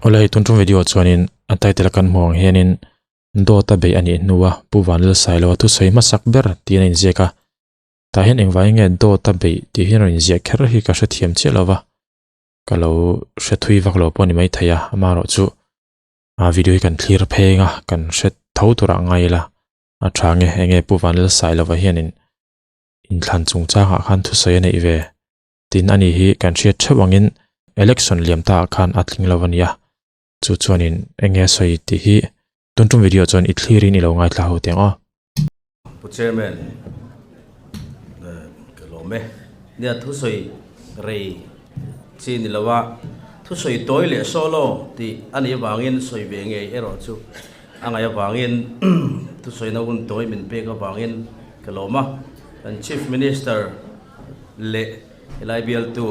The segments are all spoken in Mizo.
Awle hei tun tum video chuanin a title a kan hmuh ang hianin dawt a beih a nih hnua Pu Vanlalsailoa thusawi hmasak ber tiin a inziak a. Tah hian engvangin nge dawt a beih tih hian rawn inziah kher hi ka hrethiam chiah lo va, ka lo hre thui vak lo pawh a ni maithei a, amaherawhchu a video hi kan thlir pheng a, kan hre tho tur ah ngai ila a tha nge enge Pu Vanlalsailova hianin inthlan chungchangah khan thusawi a neih ve tin ani hi kan hriat theuh angin election liam ta ah khan a tling lo a nia chu chuanin enge a sawi tih hi tun tum video chuan i thlirin i lo ngaithla ho teh ang aw. Pu Chairman, ka lawm e. Nia thusawi rei chi ni lo a, thusawi tawi leh solo tih a nih avangin sawi ve ngei erawh chu a ngaih avangin thusawina hun tawi min pek avangin ka lawm a. Kan Chief Minister leh helai bialtu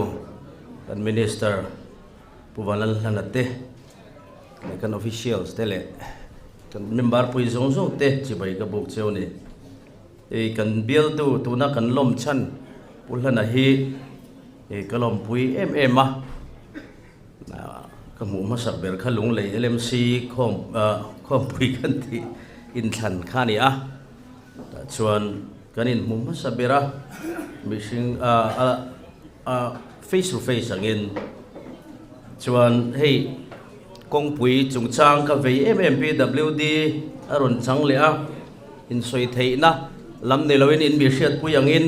kan Minister Pu Vanlalhlana te leh kan officials te leh kan member pui zawng zawng te chibai ka buk cheu a ni. Hei kan bialtu tuna kan lawm chhan Pu Hlana hi ka lawmpui em em a, ka hmuh hmasak ber kha Lunglei LMC khawm khawmpui kan tih inthlan kha a ni a, tah chuan kan inhmu hmasa ber a, mihring a face to face angin chuan hei kawngpui chungchang ka vei em em PWD a rawn chang leh a, insawi theihna lam ni loin in mi hriatpui angin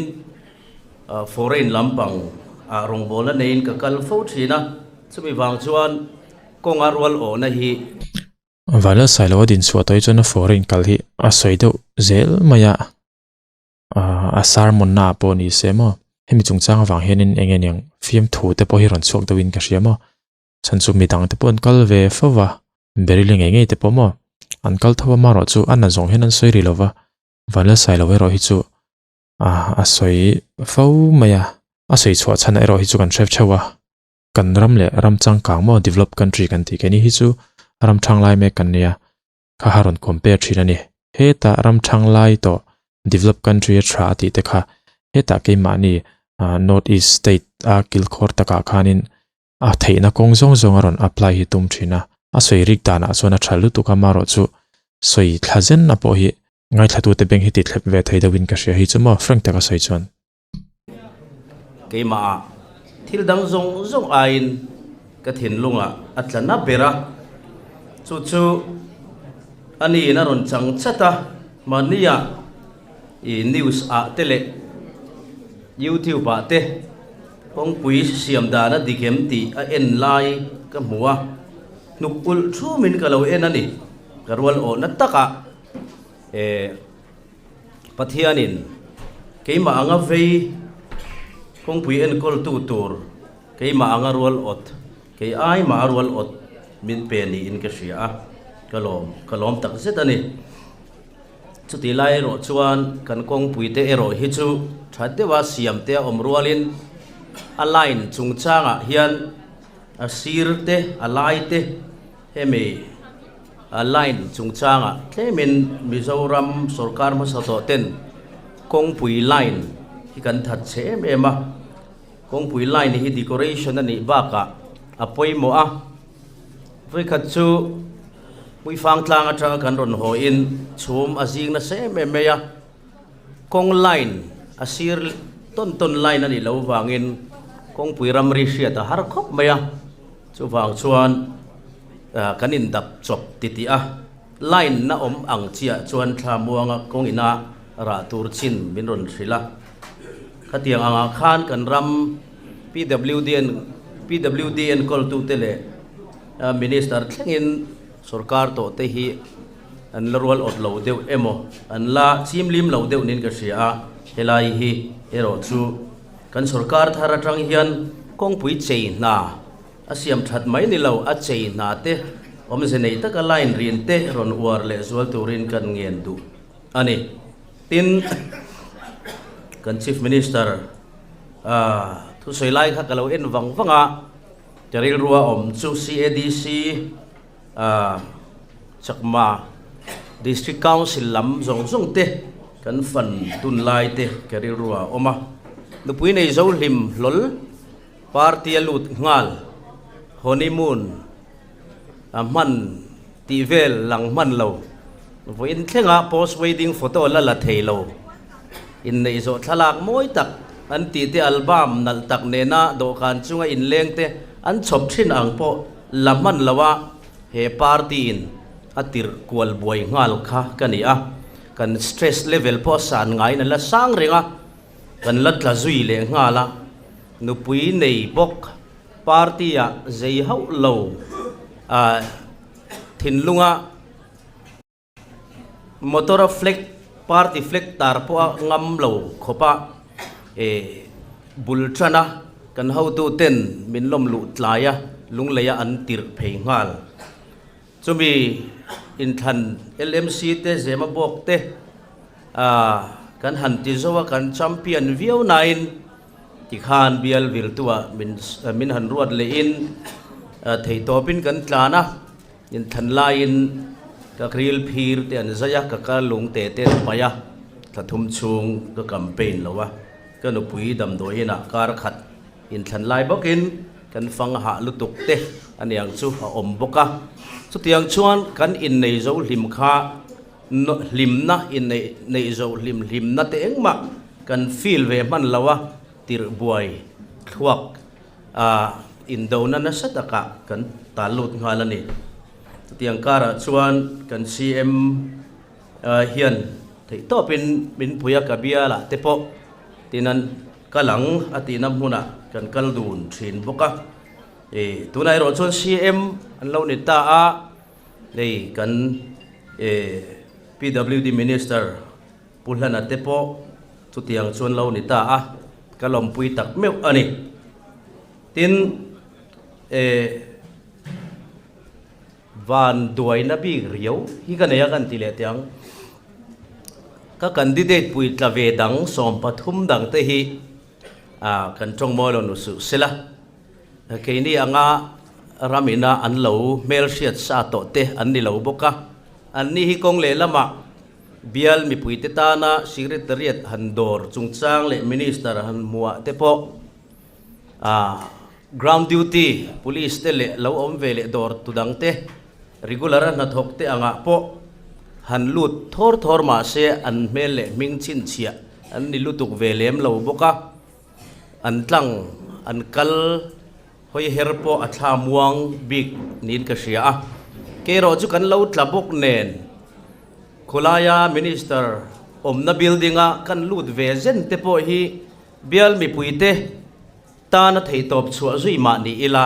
foreign lampang ah rawngbawlna neiin ka kal fo thin a, chumi vang chuan kawnga rual awhna hi. Vanlal Sailoa din chhuah tawh hi chuan a foreign kal hi a sawi deuh zel mai a, a sermon na ah pawh ni se maw hemi chungchang avang hianin eng nge niang fiamthu te pawh hi rawn chhuak deuhin ka hria maw chhan chu midang te pawh an kal ve fo va Beryl-i ngei ngei te pawh maw an kal tho a marawh chu a na zawng hian an sawi rih lo va Vanlal Sailoa erawh hi chu a sawi fo mai a a sawi chhuah chhan erawh hi chu kan hre theuh a. Kan ram leh ram changkang maw developed country kan tih keini hi chu ram thang lai mek kan nia kha ha rawn compare thin a ni. Hetah ram thang lai tawh developed country a tha a tih te kha hetah keimahni north east state a kilkhawr takah khanin a theihna kawng zawng zawng a rawn apply hi tum thin a. A sawi rik danah chuan a tha lutuk a marawh chu sawi thla zen a pawh hi ngaithlatute beng hi ti thlep ve thei deuhin ka hria hi chu maw frank taka sawi chuan. Keimahah thil dang zawng zawng aiin ka thinlungah a tla na ber a, chu chu a niin a rawn chang chat a, mahniah i news ah te leh youtube ah te kawngpui siam dan a dik em tih a en lai ka hmu a, hnuk ulh thumin ka lo en a ni, ka rual awhna takah eh. Pathianin keimah anga vei kawngpui enkawltu tur keimah anga rual awt, kei ai mah a rual awt min pe niin ka hria a, ka lawm, ka lawm tak zet a ni. Chutih lai erawh chuan kan kawngpuite erawh hi chu tha deuha siam te a awm rualin a line chungchangah hian a sir te, a lai te hemi, A line chungchangah tlemin Mizoram sorkar hmasa tawh ten kawngpui line hi kan that chhe em em a, kawngpui line hi decoration a nih bakah a pawimawh a, vawikhat chu Hmuifang tlang atanga kan rawn haw in chhum a zing nasa em em mai a, kawng line a sir tawn tawn line a nih loh vangin kawngpui ramri hriat a har khawp mai a, chuvang chuan. Kan indap chawp titih a, line na awm ang chiah chuan thla muanga kawng ina rah tur chin min rawn hrilh a. Khatiang angah khan kan ram PWDN PWD enkawltute leh Minister thlengin sorkar tawhte hi an la rual awt lo deuh emaw an la chimlim lo deuh niin ka hria a, helai hi erawh chu kan sorkar thar atang hian kawngpui chei hna A siam that mai ni lo, a chei hna te awmze nei taka line rin te rawn uar leh zual turin kan ngen duh a ni. Tin, kan Chief Minister thusawi lai kha ka lo en vang vang a, ka rilrua awm chu CADC Chakma District Council lam zawng zawng te kan fan tunlai te ka rilrua a awm a, nupui nei zo hlim hlawl. Party a lut nghal, honeymoon Hman tih vel lang hman lo. Vawiin thlenga post wedding photo la la thei lo. Inneih zawh thlalak mawi tak an tih te album nalh tak nena dawhkan chunga inleng te an chhawp thin ang pawh la hman lo a, he party in a tirh kual buai nghal kha ka ni a. Kan stress level pawh a san ngaiin a la sang reng a, kan la tla zui leh nghal a. Nupui nei bawk party ah zei hauh lo a thinlunga motor a flag party flag tar pawh a ngam lo khawp a e bul tan a kan hotu ten min lawm luh tlai a lunglei a an tirh phei nghal. Chumi inthlan LMC te Zema bawk te kan han ti zo a kan champion viau nain tikhan bial viltuah min min han ruat lehin theihtawpin kan tlan a, inthlan laiin ka ril phir te an zai a, ka kal lung te te an paih a, thla thum chhung ka campaign lo a, ka nupui damdawi inah kar khat Inthlan lai bawkin kan fang hah lutuk te a niang chu a awm bawk a. Chutiang chuan kan innei zo hlim kha hlimna inneih neih zo hlim hlimna te engmah kan feel ve hman lo a, tirh buai thluak a indona nasa takah kan tal lut nghal a ni. Chutiang karah chuan kan CM hian theihtawpin min pui a, ka bialah te pawh tin an Kal ang a tihna hmunah kan kal dun thin bawk a, e tunah erawh chuan CM an lo ni ta a, hei kan e PWD Minister Pu Hlana te pawh chutiang chuan lo ni ta a, ka lawmpui tak meuh a ni. Tin, e van duaina bik riau hi ka nei a kan ti leh teh ang. Ka candidate pui tla ve dang 13 dang te hi kan tawng mawi lo nu suh sela. Keini anga ram ina an lo hmelhriat sa tawh te an ni lo bawk a. Anni hi kawng lehlamah bial mipui te tana secretariat han dawr chungchang leh minister han hmuah te pawh Ground duty police te leh lo awm ve leh dawr tu dang te regular a hnathawk te angah pawh han lut thawr thawr mah se an hmel leh hming chhinchhiah an ni lutuk ve lem lo bawk a, an tlang an kal hawi her pawh a thla muang bik niin ka hria a, kei erawh chu kan lo tla bawk nen khawlaia minister awmna building a kan lut ve zen te pawh hi bial mipuite Tan a theihtawp chhuah zui mah ni ila,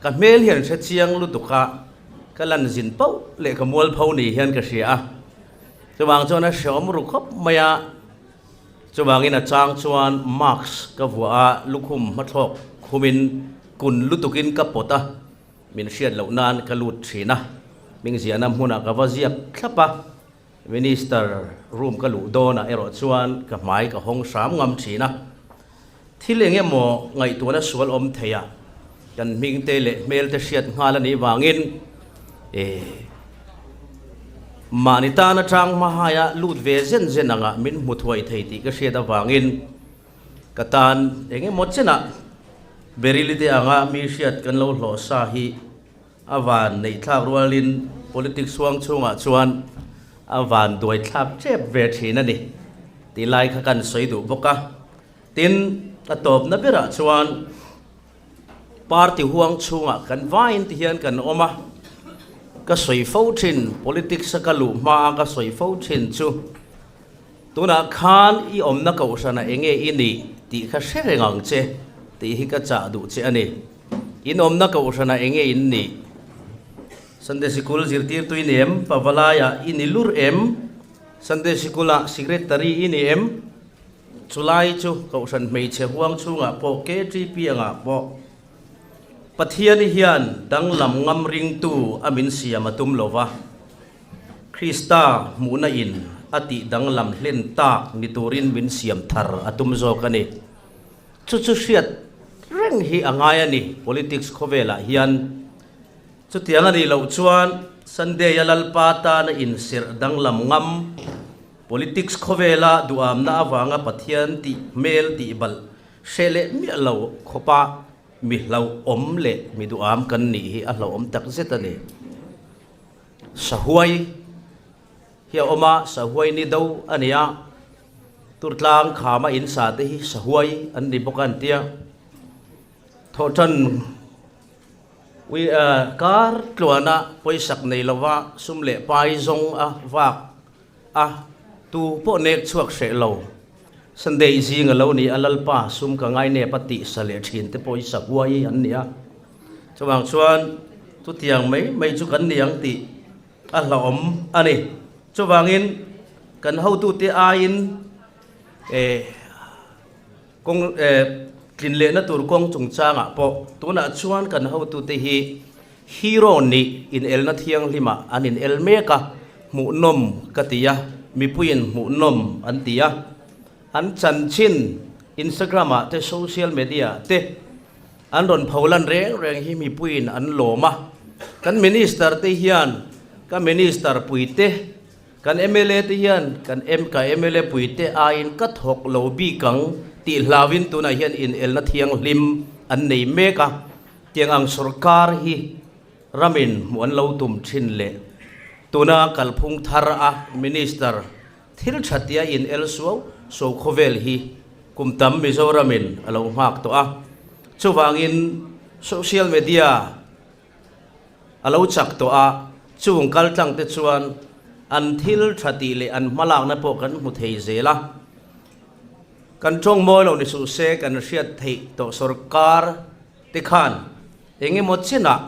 ka hmel hian hre chiang lutuk a, ka lan zin pauh leh ka mualpho ni hian ka hria a. Chuvang chuan a hreawm ru khawp mai a, chuvangin a chang chuan mask ka vuah a, lukhum hmathlawk khumin kun lutukin ka pawt a, min hriat loh nan ka lut thin a, hmingziahna hmunah ka va ziak thlap a, Minister room ka luh dawnah erawh chuan ka hmai ka hawng hram ngam thin a. Thil eng emaw ngaihtuahna sual awm thei a, kan hming te leh hmel te hriat nghal a nih vangin e mahni tan atang hmahaia lut ve zen zen anga min hmu thuai thei tih ka hriat avangin ka tan eng emaw chenah Beryl-i te anga mi hriat kan lo hlawh sa hi A van neihthlak rualin politics huang chhungah chuan a van duaithlak tep ve thin a ni tih lai kha kan sawi duh bawk a. Tin, a tawpna berah chuan party huang chhungah kan vain ti hian kan awm a, ka sawi fo thin, politics a ka luh hmaa ka sawi fo thin chu tunah khan i awmna kohhranah eng nge i nih tih kha hre reng ang che tih hi ka chah duh che a ni. In awmna kohhranah eng nge in nih? Sunday Sikul zirtirtu i ni em? Pavalaiah i ni lur em? Sunday Sikulah Secretary i ni em? Chulai chu kohhran hmeichhe huang chhungah pawh KTP angah pawh Pathian hian danglam ngam ringtu a min siam a tum lo va, Krista hmuhna in a tih danglam hlen tak ni turin min siam thar a tum zawk a ni. Chu chu hriat reng hi a ngai a ni, politics khawvelah hian. Chutiang a nih loh chuan Sunday-a Lalpa tana inserh danglam ngam, politics khawvela duhamna avanga Pathian tih hmel tih balh hreh leh miah lo khawpa Mi hlauhawm leh mi duham kan nih hi a hlauhawm tak zet a ni. Sahuai hi a awm a, sahuai ni do a ni a, Turtlang khama in sa te hi sahuai an ni bawk a an tia. Thawhtan ui kar tluana pawisak nei lova sum leh pai zawng a vak a, tu pawh nek chhuak hreh lo. Sunday zing a lo ni a, Lalpa sum ka ngai nep a tih sa leh thin te pawh hi sahuai an ni a. Chuvang chuan chutiang mai mai chu kan ni ang tih a hlauhawm a ni. Chuvangin kan hotute aiin eh kawng eh tlin lehna tur kawng chungchangah pawh tunah chuan kan hotute hi Hero nih inelna thianghlimah an inel mek a, hmuhnawm ka ti a, mipuiin hmuhnawm an ti a. An chanchin Instagram-ah te social media-ah te an rawn pholan reng reng hi mipuiin an lawm a. Kan minister te hian ka minister puite, kan mla te hian kan ka mla puite aiin ka thawk lo bik ang tih hlauin tunah hian inelna thianghlim an nei mek a. Tiang ang sorkar hi ramin hmuh an lo tum thin leh tuna kalphung thar a minister thil tha tia in el suau suau khawvel hi kum tam Mizoramin a lo nghak tawh a. Chuvangin social media a lo chak tawh a, chung kaltlang te chuan an thil tha tih leh an hmalakna pawh kan hmu thei zel a. Kan tawng mawi lo ni suh se kan hriat theih tawh sorkar te khan eng emaw chinah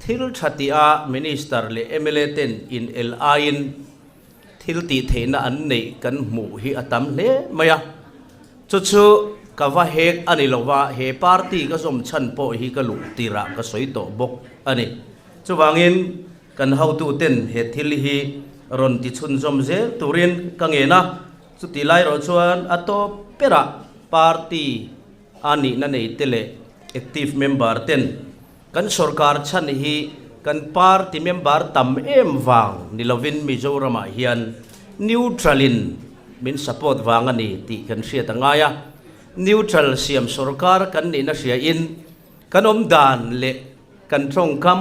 thil tha tih a minister leh mla ten in el aiin thil tih theihna an neih kan hmuh hi a tam hle mai a. Chu chu ka va hek a ni lova he party ka zawm chhan pawh hi ka luh tirah ka sawi tawh bawk a ni. Chuvangin kan hotu ten he thil hi rawn ti chhunzawm zel turin ka ngen a. Chutih lai erawh chuan a tawp berah party a nihna nei te leh active member ten kan sorkar chhan hi kan party member tam em vang ni lovin Mizoramah hian neutral in min support vang a ni tih kan hriat a ngai a. Neutral siam sorkar kan nihna hria in kan awm dan leh kan tawngkam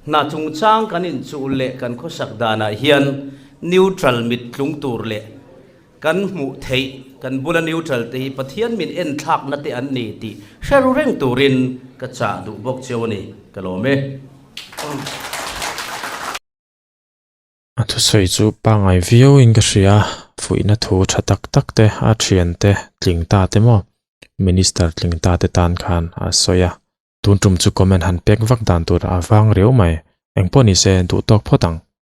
hna chungchang kan inchuh leh kan khawsak danah hian neutral mit tlung tur leh kan hmuh theih kan bula neutral te hi Pathian min enthlakna te an ni tih hre ru reng turin ka chah duh bawk cheu a ni. Ka lawm e. A thusawi chu pangngai viau in ka hria, fuihna thu tha tak tak te a thian te tling ta te maw minister tling ta te tan khan a sawi a, tun tum chu comment han pek vak dan tur a vang riau mai, engpawh ni se duh tawk phawt ang.